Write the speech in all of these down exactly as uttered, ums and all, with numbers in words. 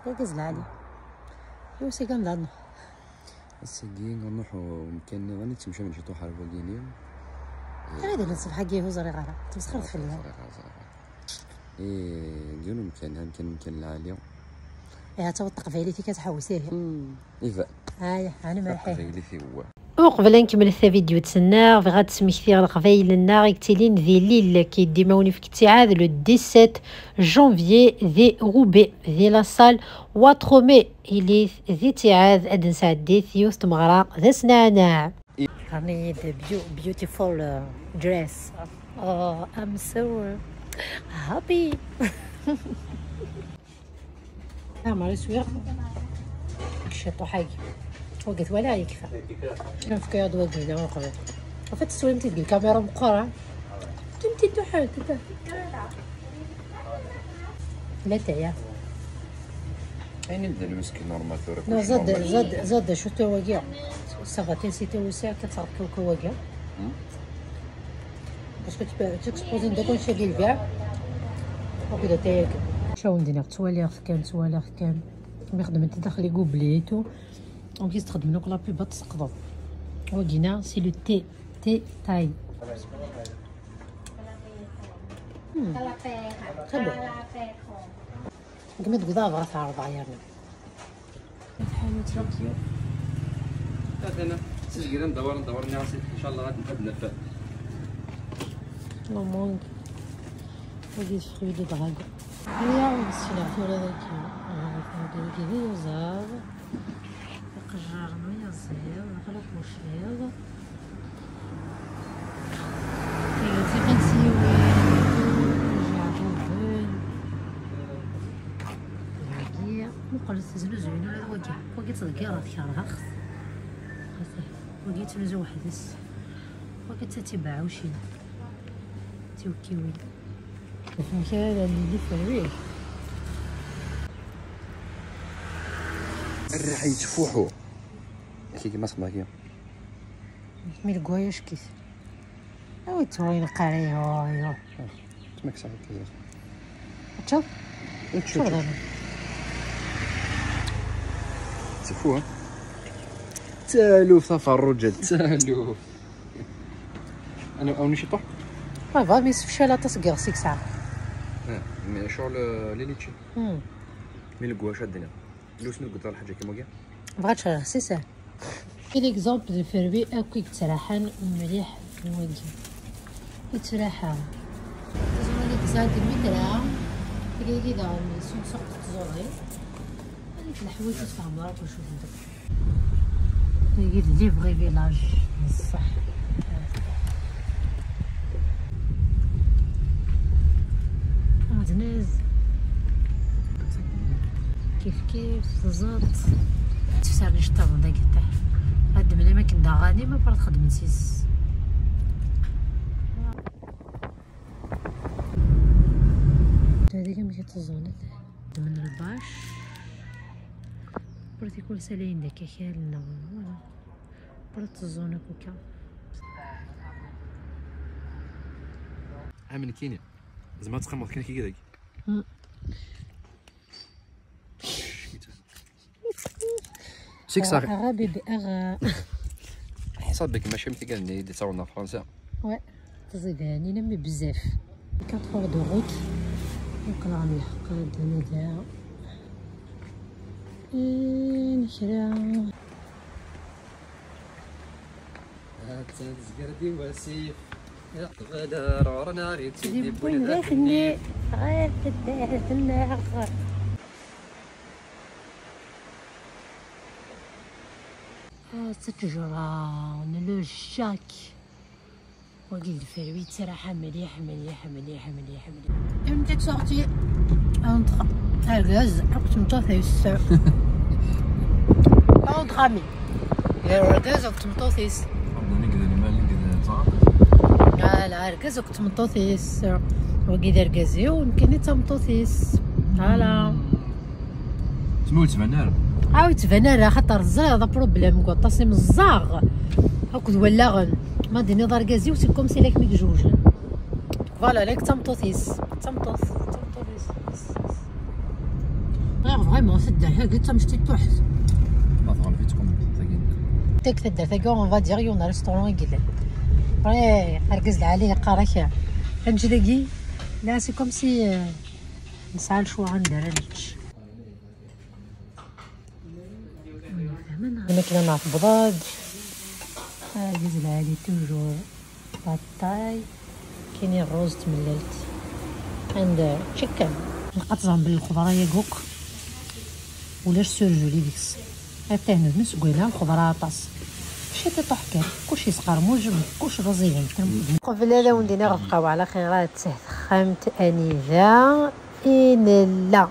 Argaz lɛali. Iwa sagi ad nruḥ. Ass-agi ad nruḥ umkan nniḍen, yettemcabi ciṭuḥ ar wagini. Ɣider n ṣṣbeḥ-agi ur ẓriɣ ara. Tmesxir fell-i. Ẓriɣ ara, ẓriɣ ara. Ih, deg yiwen umkan, amkan, umkan lɛali. Ihi ad taweḍ teqbaylit-ik ad tḥewwes ihi. Hmm, iban. Aya, ɛni merḥi. Taqbaylit-iw. Uqbel ad nkemmlet tavidyut-nneɣ, bɣiɣ ad d-smektiɣ leqbayel-nneɣ i yettilin di Lille, ki dima wen-ifk ttiɛad le dix-sept janvier di Roubaix, di la salle Watrome, ilit di ttiɛad ad d-nesɛeddit yiwet tmeɣra d asneɛneɛ. Qqaren-iyi-d beau-, beautiful, uh, dress. Oh, I'm so, uh, happy. Amer swiɣ ciṭuḥ-agi. Wagi twala yekfa. Nefka-yaɣ-d wagi da uqbel. En fait, teswim-t-id deg lkamira meqqer, ha? Tum-t-id tuḥal, tuḥal. La taya. Ayen i d lmesk normal tura. Non, kullec zad, normal. Zad, zad acu-t wagi. Ça va, t'es, c'était aussi, akka tɣeṭṭ wagi. Hmm? Parce que tu peux, tu exposes une déconne chez Gilbert. Akked atay-agi. Cawen din ttwaliɣ-t kan, ttwaliɣ-t kan. Mi xedmen-t daxel i gubli et tout. Donc, i s-txedmen akk la pub ad tseqḍeḍ. Wagina, c'est le thé, thé Thaï. Hmm. Très bon. Nekk mi d-wwḍeɣ bɣa t-ɛerḍeɣ yerna. Tḥanut Tokyo. Atana, sezgren dawar, dawar-nni, ncallah ad, ad naf. La mangue. Wagi d fruit de dragon. Aya, ssneɣ tura dagi. Ah, dagi d iyuzaḍ. Iqejjaren uyaziḍ, daxel uquciḍ. Tigansiwin, ijeɛbuben. Wagi, muqel teznuzuyen ula d wagi. Wagi ttḍeggireɣ-t, kerheɣ-t. Wagi yettnuzu weḥd-s. Wagi d tatibeɛɛucin. Tiwekkiwin. Amek ara nili ferwi? Rriḥ yettfuḥu. Kiki ma sxedmeɣ kiki. Mi deg waya ckit. Awi ttwayen qari yo yo. Tmak saḥit tizas. Teččeḍ? Teččeḍ. Ttfu, ha? Taluft a Ferruǧa, taluft. Ana, awen ciṭuḥ? Ça va, mais yessefcal aṭas n yiɣes i yesɛa. Ah, mais ccɣel, euh, les litchis. Hmm. Mais le goût, acu ad d-iniɣ? Lus mi tgeddeḍ lḥaǧa kima wagi? Bɣa tcerreg, c'est ça. Par exemple, ferwi akk i yettraḥan mliḥ wagi. Yettraḥa. Tẓuri deg sɛa Dimitra, tagi daɣen s umsuq n tẓuri. Amek leḥwayeǧ ur tfehmeḍ ara kullec ur ten-tebɣiḍ. Tagi d les vrais villages, neṣṣeḥ. Ɛednez. Kif kif, teẓẓaḍ. Tefsar n iceṭṭiḍen dagi ṭiḥ. Ad d-mlim akken d aɣanim, après txedmem s-is. Hadi amek i teẓẓun. Xedmen lbac. Ur tikwal salayen d akakal neɣ wala. Ur teẓẓun akk akka. Am nekkini. Zemreɣ ad teqqimeḍ kan kiki dagi. Hmm. Sik saxi. Ara bébé, ara. Ḥsab deg mačči am tigal-nni i d-yettawḍen ɣer Fransa. Ouais, teẓidanin am bezzaf. Quatre heures de route. Aql-aɣ nleḥq-d anida. Ayen kra. Attan tezger-d i wasif. Iqbel ar ɣur-neɣ yettili wwin d atenni ɣer taddart-nneɣ. Ah, ttejra n le Jacques. Wagi d lferwi yettraḥa mliḥ, mliḥ, mliḥ, mliḥ, mliḥ. Une petite sortie entre argaz akked tmeṭṭut-is. Pas entre amis. Argaz akked tmeṭṭut-is. Anda i yella lmal i yella ttɛaṭi. Ala, argaz akked tmeṭṭut-is. Wagi d argaz-iw, nekkini d tameṭṭut-is. Ala. Tma ur yettban ara. Ah, ur yettban ara, xaṭer ẓriɣ d aprublem deg waṭas imeẓẓaɣ. Akked wallaɣen. Ma d-tiniḍ argaz-iw, c'est comme si la kem-id-jewjen. Voilà, la d tameṭṭut-is. D tameṭṭut, d tameṭṭut-is. Bɣiɣ vraiment taddart-agi d tamecṭuḥt. Ma tɣelb-itt kum tagi. Tek taddart-agi, on va dire, yiwen restaurant i yellan. Après, argaz lɛali yeqqar-ak, anǧ dagi, là, c'est comme si, euh, nesɛa lecɣal anda ara nečč. Amek la nɛetbeḍ-d. Argaz lɛali toujours. Batay. Kini rruz d tmellalt. And, uh, chicken. Nqeṭ ẓer belli lxeḍra-yagi akk ulac surgelé deg-s. Atah nutni seg wayla lxeḍra aṭas. Ciṭ iṭuḥ kan, kullec yesqermuj, kullec d aẓidan. Qbel ad awen-d-iniɣ rebqa-w ɛla xirat, texxamt anida i nella.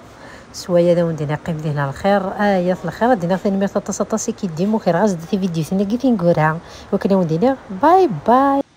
S waya ad awen-d-iniɣ qqim dinna lxir, ayat lxir, ad d-iniɣ tanemmirt aṭas aṭas i k-id-imuker ɣas d tividyutin-agi tineggura. Wakken ad awen-d-iniɣ bye bye.